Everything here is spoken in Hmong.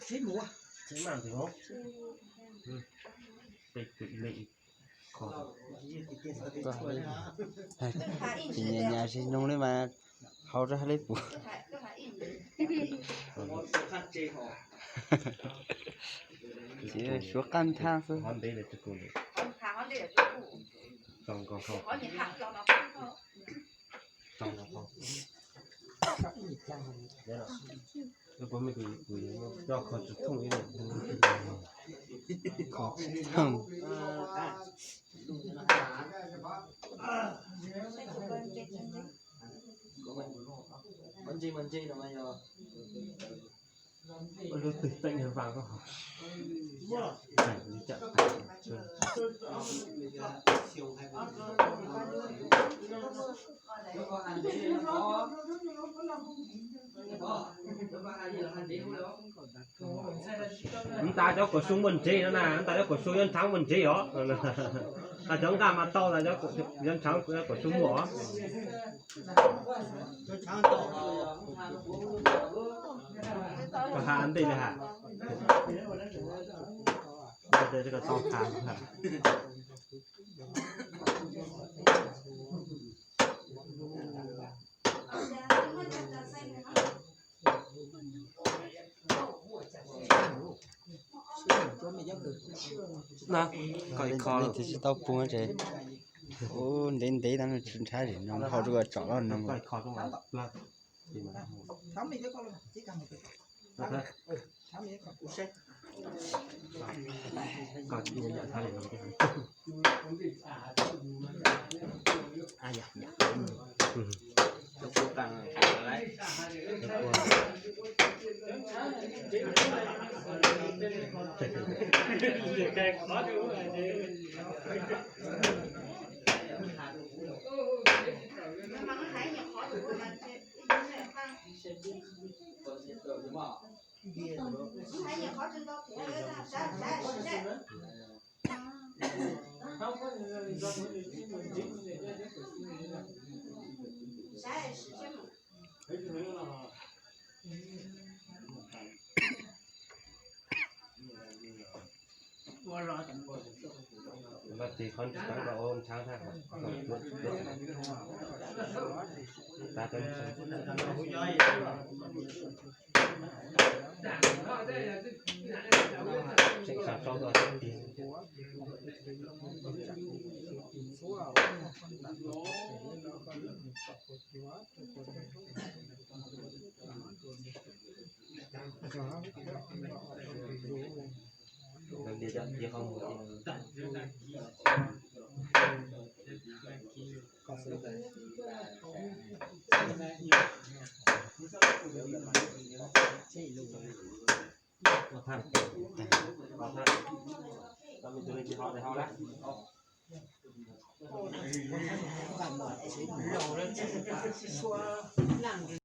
Tsis nyas nyas tsis nug li mas hau rau hais li puas. Tsis suav qab thaj xwb. Kho tsis thooj. Lub twg teem yog vas koj hov. Ntas cov kaum xyoo muaj ntsev no na, ntas cov kaum xyoo yuav ntshav muaj ntsev os. Ntas cov nqaj mas tau, ntas yuav ntshav kaum xyoo muaj os. Koj has ntej li has. Koj tau has. Koj ib kho. Leej twg tsis tau puag ces ub ntev ntev tab no tsis ntshai, no ho rau tsom los no. Vaj txiv qhov ntsis teev kom ua ntshav thiab. Tav cov tseem xav sau dua tiag.